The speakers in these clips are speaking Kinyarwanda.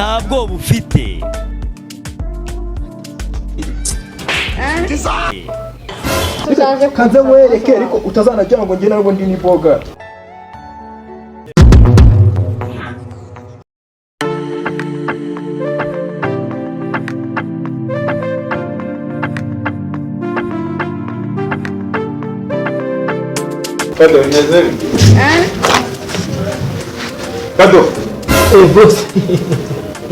Nta bwoba ufite. Tuzaje. Kanze nkwereke, ariko utazanagira ngo njye ntabwo ndi niboga. Kado, bimeze bite? Kado. Eh, boss.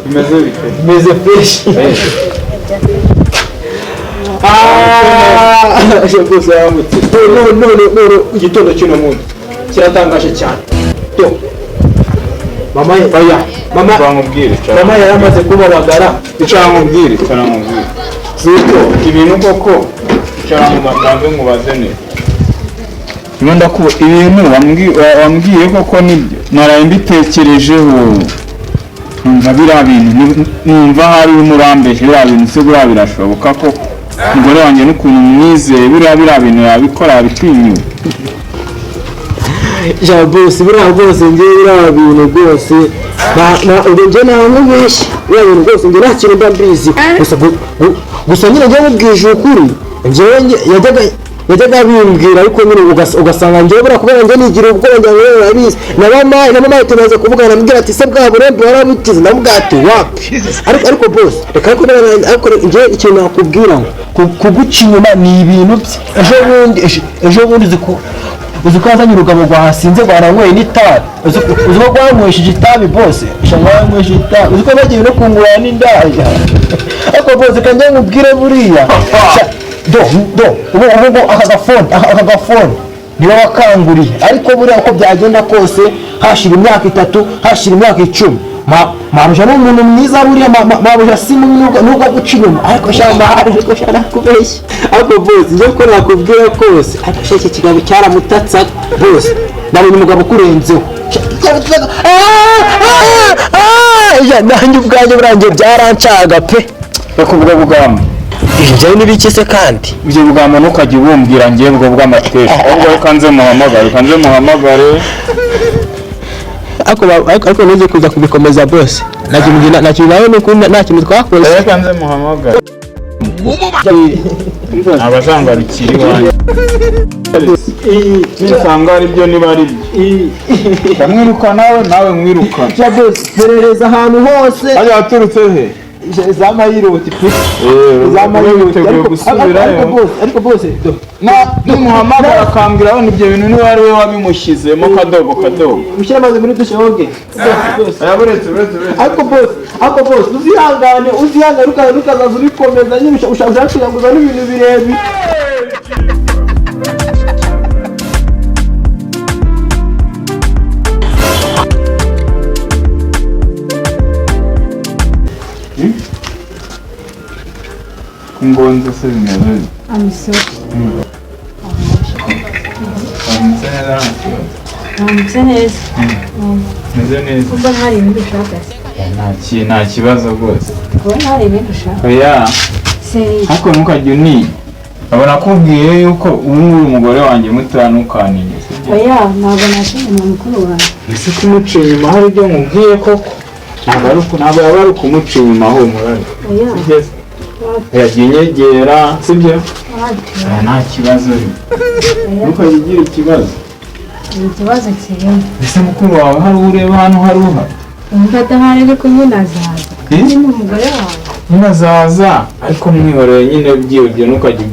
Bimeze bite? Meze fresh. Ah, boss yambutse. None none none igitondo cy'uno munsi kiratangaje cyane. To. Mama, oya, mama. Nkubwire. Mama yaramaze kubabagara. Icara nkubwire, icara nkubwire. Zuko ibintu koko, icara mu matanze nkubaze neza. Ndimo ndakuba ibintu wambwiye koko nibyo naraye mbitekerejeho, numva biriya bintu numva hari urimo urambeshya. Biriya bintu se buriya birashoboka ko umugore wanjye n'ukuntu mwizeye, biriya bintu yabikora, yabitinyuye? Ja boss, buriya rwose njye biriya bintu rwose ubwo njye nta nkubeshya, biriya bintu rwose njye nta kintu mba mbizi. Gusa gusa nyine njye mubwije ukuri, njyewe yajyaga abimbwira, ariko nyine ugasanga njyewe buriya kubera njye nigira ubwoba, njye ngo urabizi na mama tumaze kuvugana, ambwira ati: "Se bwa burembe warabukize?" Ndamubwira ati: "Wapi." Ariko boss, reka, ariko njye ikintu nakubwira ngo kuguca inyuma ni ibintu bye. Ejo bundi uzi ko yazanye urugabo rwahasinze, rwaranyweye n'itabi. Uzi ko rwanywesheje itabi, bose rwanywesheje itabi. Uzi ko bagiye no kungurana n'indaya? Ariko bose, kanjye nkubwire, buriya do do ubu ngo aka gafone niwe wakanguriye. Ariko buriya uko byagenda kose, hashira imyaka 3, hashira imyaka 10, mabuja ni umuntu mwiza. Buriya mabuja si mubi nubwo aguca inyuma. Ariko sha ariko sha nakubeshya. Ariko bose, njye ko nakubwira kose, ariko sha iki kigabo cyaramutatsa. Bose, nabonye umugabo ukurenzeho. Ah, ah, ah, ya, nanjye ubwanjye burangiye byarancaga pe. Reka ubwo bugambo. Ibyo ni biki se kandi? Ibyo bugambo ntukajye ubumbwira ngewe, ubwo bw'amatesha. Ahubwo reka nze muhamagare, reka nze muhamagare. Ariko ntuze kuza kubikomeza, bose. Nta kintu nawe, ni ukuri nta kintu twakoze. Reka nze muhamagare, abazangarukira iwanjye nisanga ari byo. Niba ari byo, ndamwiruka, nawe mwirukana. Ja boss, perereza ahantu hose. Hajya waturutse he? Za mayiroti pe. Za Za mayiroti. Witeguye gusubirayo? Ariko boss do. Numuhamagara akambwira wenda ibyo bintu niba ari we wabimushyizemo, kadogo kadogo. Ushyira amazi muri dushe woge, boss. Aya, buretse, buretse, buretse. Ariko boss, uzihangane, ukazaza ubikomeza nyine, ushaka kugira ngo uzane ibintu birebire. Ngonze se bimeze bite? I'm sorry. Wamutse neza, nta kibazo? Namutse neza. Meze neza. Ubwo hari ibindi ushaka se? Nta kibazo rwose. Ubona hari ibindi ushaka? Oya. Se? Ariko ntukajye uninya, abona akubwiye yuko ubu ngubu umugore wanjye mutoya, ntukaninye, sibyo? Oya, ntabwo nashimye mukuru wawe. Ese kumuca inyuma hari ibyo mubwiye koko? Ntabwo yaba ari ukumuca inyuma, humura. Oya. Sibyo se? Yagiye inyegera, sibyo? Wapi. Oya, nta kibazo, ntukajye ugira ikibazo. Ni ikibazo kirimo. Ese mukuru wawe hari ureba hano, hari uhari? Wumva adahari, ariko nyine azaza. Kandi ni umugore wawe. Nyine azaza, ariko mwihoreye nyine byibyo, ntukajye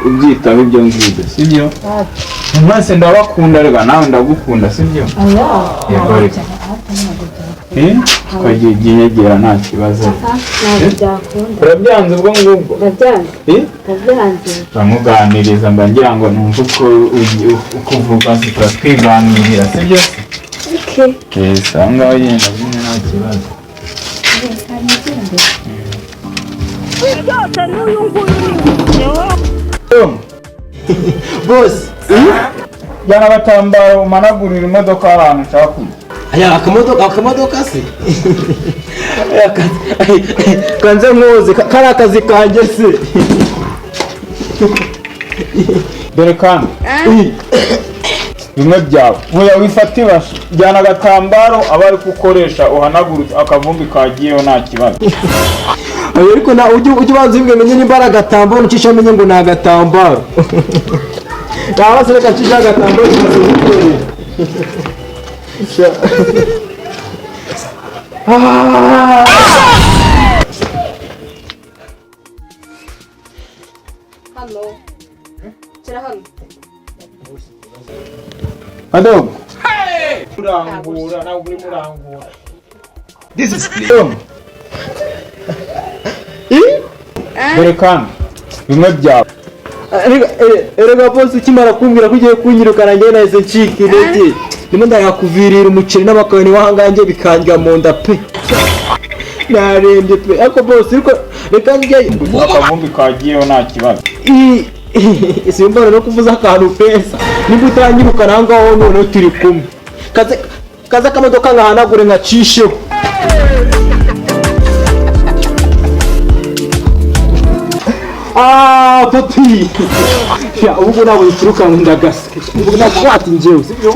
ubyitaho ibyo ngibyo, sibyo? Wapi. Mwese ndabakunda rega, nawe ndagukunda, sibyo? Oya. Yego, Ntabwo reka. ntabwo byakunda. Eh, tukajya inyegera, nta kibazo. Ah, ntabwo byakunda. Urabyanze ubwo ngubwo? Ndabyanze. Eh? Ndabyanze. Turamuganiriza, mba ngira ngo numve uko uvuga, tuba twiganirira, sibyo? Okay. Yes, aho ngaho yenda nyine nta kibazo. Reka nigende. Byose n'uyu nguyu ni Boss. Jyana agatambaro umanagurira imodoka y'ahantu ushaka kujya. Aya, akamodoka se? Aya, kanze nkoze kari akazi kanjye se. Dore kandi Bimwe byawe buya wifata ibasha, jyana agatambaro aba ari gukoresha uhanagura akavumbi kagiyeho, nta kibazo. Oya, ariko na ujye ubanza umbwire menye nimba ari agatambaro ucisha, menye ngo ni agatambaro. Naba se reka ncishe agatambaro tumaze. Ah! Hano, shyira hano. Adogo urangura, nawe urimo urangura. This is dore kandi bimwe byawe. Erega boss, ukimara kumbwira ko ugiye kunyirukana, njyewe nahise ncika intege. Ndimo ndayakuvirira umuceri n'amakaroni wahangange bikandya mu nda pe, narembye pe. Ariko boss, ariko reka njye Akavumbi kagiyeho, nta kibazo. Simbona no kuvuza akantu pesa. Nimba utanyirukana aho ngaho, noneho turi kumwe, kaze kaze akamodoka ngahanagure nkacisheho. Ah, papi ya, ubwo ntabwo bituruka ngo ndagase, ubwo nakwati njyewe, sibyo?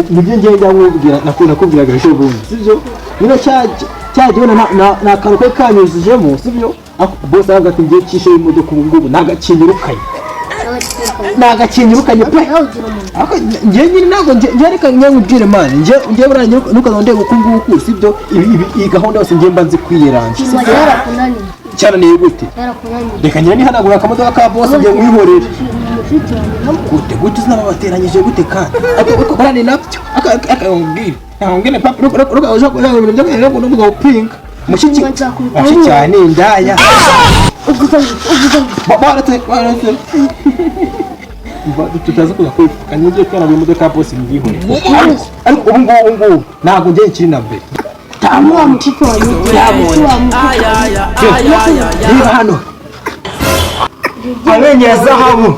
Nibyo ngiye njya nkubwira, nakubwiraga ejo bundi, sibyo? Nyine cya cya gihe na akantu kari kanyuzujemo, sibyo? Ako boss aravuga ati ngiye cishe imodoka ubu ngubu nagakinyirukanye, nagakinyirukanye pe. Ariko njye nyine ntabwo njye, reka njye nkubwire man, njye buriya ntukaza ndeba uku nguku, sibyo? Iyi gahunda yose njye mba nzi kwiyeranja, sibyo? Cyarakunaniye. Cyananiye gute? Cyarakunaniye. Reka njye nihanagura akamodoka ka boss, njye nkwihorere. Mushiki wanjye no Gute gute? Sinababateranyije gute kandi? Ariko buriya ni nabyo akabwira nkubwire papa, ruka uja kuja ibintu byo no kuza gupinga mushiki. Mushiki cyane ni indaya. Baretse baretse tutaza kuza kwipfuka, ngiye kwihanagura imodoka ya boss mbihore. Ariko ubu ngubu ntabwo ngiye nkiri na mbere. Wa mushiki wanjye wa Reba hano, amenyo ya zahabu.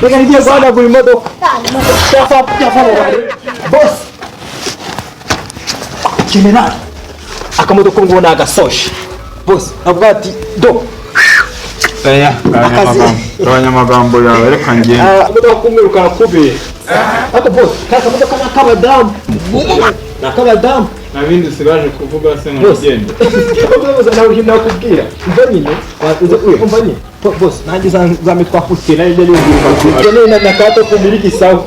Reka ngiye guhanagura imodoka. Cyafa cyafa boss general, akamodoka ngubu ni agasoje. Boss avuga ati do. Akazi. Gabanya amagambo yawe, reka ngende. Akamodoka k'umweru karakubera. Ariko boss, kariya kamodoka ni ak'abadamu, ni ak'abadamu. Nta bindi usigaje kuvuga se ngo Boss. ugende? Nawe nakubwira, umva nyine, umva nyine boss, nanjye uzampe twafutse nayo njye nibwira na kato kumiliki sawa.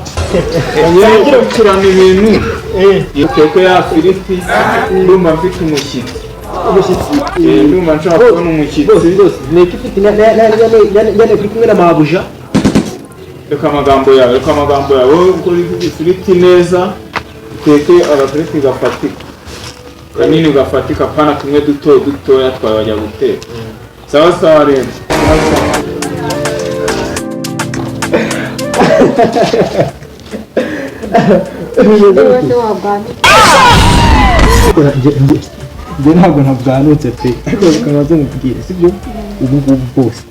Ngiye gukurana ibintu uteke ya firiti, ndumva mfite umushyitsi. Umushyitsi? Ndumva nshaka kubona umushyitsi. Boss, boss, neke ifite nyane kuri kumwe na mabuja. Reka amagambo yawe, reka amagambo yawe. Wowe ukora ifiriti neza, uteke agafiriti gafatika, kanini gafatika, pana tumwe duto dutoya twawe bajya guteka. Sawa sawa rero. Sawa, sawa. Wese wabwanitse. Njye ntabwo nabwanutse pe, ariko reka maze mubwire, sibyo? Ubu ngubu bose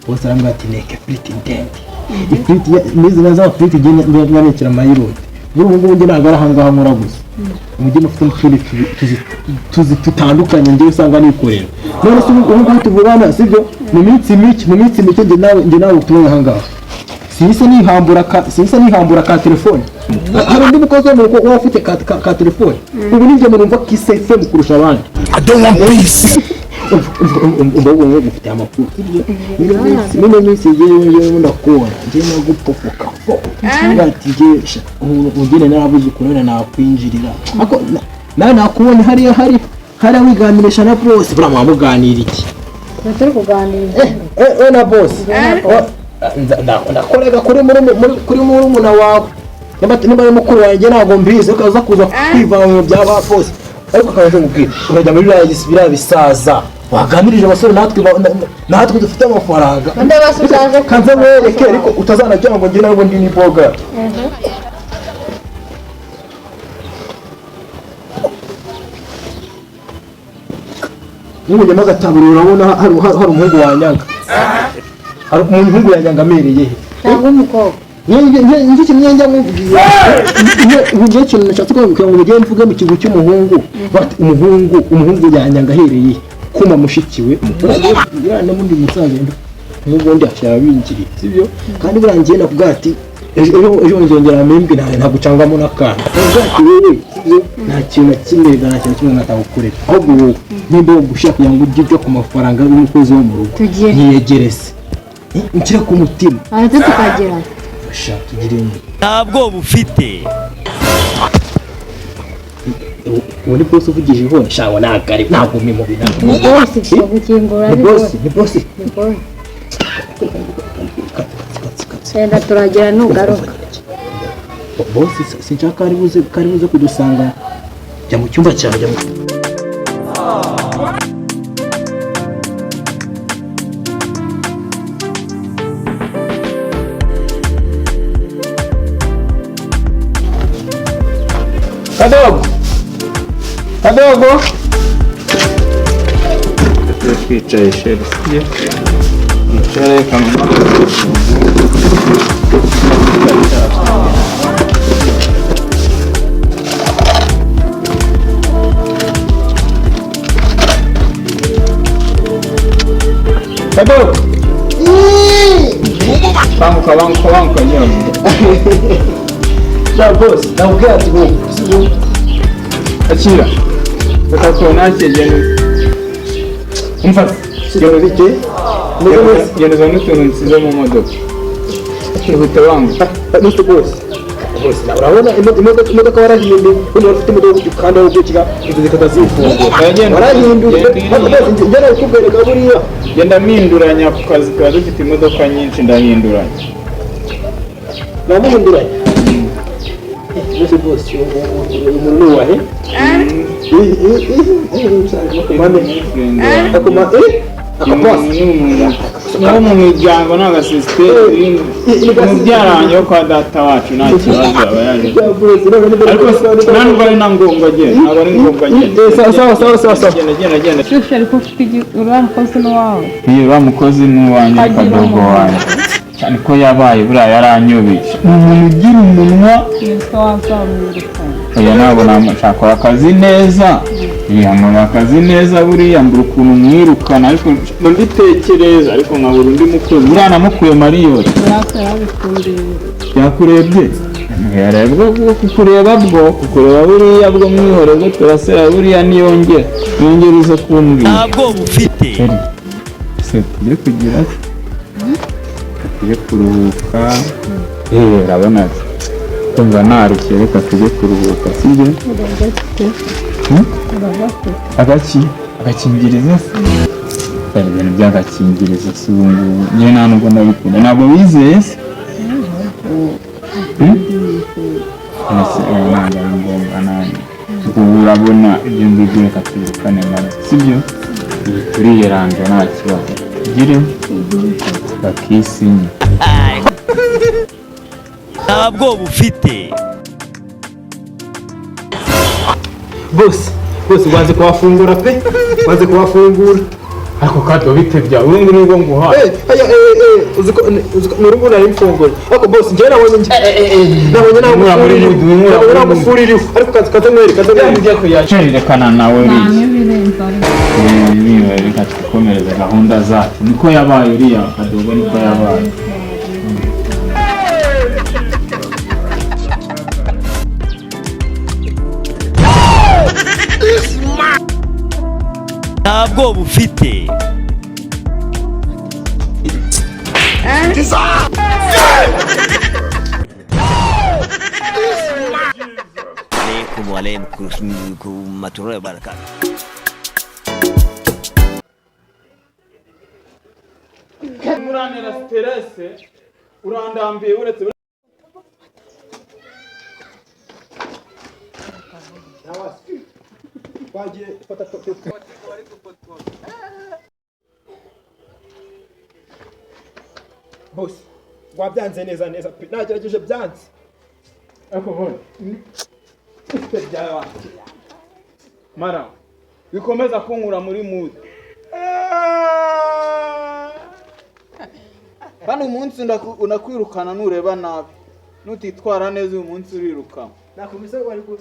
bose arambwira ati neke ifiriti ndende, ifiriti n'izi nazo amafiriti njye nabekera amayirote. Ubu ngubu njye ntabwo ari ahangaha nkora gusa, umujyi ufite utundi tuzi tutandukanye njyewe usanga nikorera. None se ubu ngubu tuvugana, sibyo, mu minsi mike njye nawe tubonye ahangaha, sinise nihambura ka telefone. Hari undi mukozi wo mu rugo uba ufite ka telefone. Ubu nibyo numva Kiss FM kurusha abandi. I don't want peace. Umva, ubu ngubu mufite amakuru, sibyo? Mino minsi njyewe ndakubona, njyewe nagupofoka fo ati njyewe sha, ubu ugene narabuze ukuntu wenda nakwinjirira, ariko nawe nakubonye hariya hariya wiganirisha na boss. Buriya mwamuganira iki? Tuba turi kuganira. Eh, na boss. Nakoraga kuri murumuna wawe, nimba ari mukuru wanjye ntabwo mbizi, ariko aza kuza kwivanga mu bintu bya ba boss. Ariko akaza mubwira urajya muri biriya bisaza waganirije abasore, natwe natwe dufite amafaranga. Undi basuzaje. Kanze mwereke, ariko utazanagira ngo njye ntabwo ndi ni boga. Nimujyamo agataburo, urabona hari umuhungu wanyanga, hari umuhungu yanyanga amereye he? Cyangwa umukobwa. Nicyo kintu njya nkubwira, ngiye ikintu nashatse kugira ngo mugende mvuge mu kigo cy'umuhungu bati umuhungu yanyanga ahereye kuma mushiki we buriya n'ubundi musaza n'ubundi ashaka bingiriye, sibyo? Kandi buriya ngiye nakubwira ati Ejo nzongera mpembwe, ntabwo ucangamo n'akantu. Ndavuga ati wowe, sibyo, nta kintu na kimwe, nta kintu na kimwe natagukorera. Ahubwo wowe nimba ushaka kugira ngo ujye ujya ku mafaranga y'umukozi wo mu rugo, Tugire. ntiyegereze nshyira ku mutima. Hanze tukagera. Sha, tugire nyine. Ntabwo bufite. Uwo ni boss uvugije ihoni? Shawa, ntabwo ari, ntabwo mimubi, ntabwo. Ni boss gukingura. Ni Ni boss. boss. Ni boss. Ni boss. Katsi, katsi. Wenda turagera nugaruka. Boss sinshaka kari buze kudusanga. Jya mu cyumba cyawe, jya mu. Kadogo, kadogo, twicaye chéri, sibyo? Wicare kamwe. Kadogo, banguka, banguka, banguka, gira vuba. Sha boss, nakubwira ati wowe, sibyo? Akira, reka tubonake. Genda umva. Genda bike. Meze neza. Genda uzane utuntu nsize mu modoka, ihute, banguka. Mr. Boss. Boss, urabona imodoka warahinduye, ubundi wari ufite imodoka ukanda gutya inzu zikajya zifungura. Genda. Warahinduye. Genda. Ariko boss, njye nakubwereka buriya. Genda mpinduranya ku kazi, tuba dufite imodoka nyinshi, ndahinduranya. Namuhinduranya. Mr. Boss, uyu muntu ni uwahe? Akoma, akapasi. Ni mu miryango, ni agasisiteri, mubyara wanjye wo kwa data wacu, nta kibazo aba yaje. Ariko nta nubwo ari na ngombwa, agenda, ntabwo ari ngombwa, agenda. Sawa, sawa, sawa, sawa, sawa. Genda, genda, genda. Shusho, ariko ufite uriya mukozi n'uwawe? Iyo uriya mukozi ni uwanjye. Agira Kadogo umunwa. wanjye cyane ko yabaye buriya yaranyobeye, ni umuntu ugira umunwa. Yitwa wazamwirukana? Oya, ntabwo namushakora akazi neza, nkora akazi neza. Buriya mbura ukuntu mwirukana, ariko mba mbitekereza, ariko nkabura undi mukozi. Buriya namukuye mariyoti. Buriya yabikundiye. Yakurebye, yarebwa bwo kukureba, bwo kukureba buriya bwo mwihore bwo turasera buriya, niyongera niyongera uze kumbwira. Ntabwo bufite. Se tujye kugira, tujye kuruhuka. Urabona kumva narushye, reka tujye kuruhuka, sibyo? Agaki, agakingirizo se? Hari ibintu by'agakingirizo se? Ubu ngubu njyewe nta nubwo ndabikunda, ntabwo wizeye se? Ese ubu ntabwo ari ngombwa nanjye ubwo urabona ibyo ngibyo, reka tubirukane nabyo, sibyo? Iyi turiyeranja, nta kibazo, tugire bakisinye. Ntabwo bufite. Boss, boss, wanze kuhafungura pe, wanze kuhafungura. Ariko kado, bite byawe? Ubundi nibwo nguhaye. Eh, aya, uzi ko nurungu nari mfunguye. Ariko boss, njyewe nabonye nta Nkura muri ngufuri iriho. mudu, nkura Nabonye nta muri ngufuri iriho. Ariko kaze nkwereke, kaze nkwereke. Chéri, rekana nawe. Nta Uriya n'ibirenze ariko. Niba reka twikomereze gahunda zacu, niko yabaye uriya kadogo, niko yabaye. Ntabwo bufite. عليكم وعليكم ورحمة الله وبركاته. Muranera stress, urandambiye uretse. Twagiye fata. Boss, wabyanze neza neza pe, nagerageje byanze. Ariko bone byawe mara bikomeza kunkura muri mood. Kandi umunsi unakwirukana nureba nabi, nutitwara neza uyu munsi urirukanwa. Nakomeza wari ku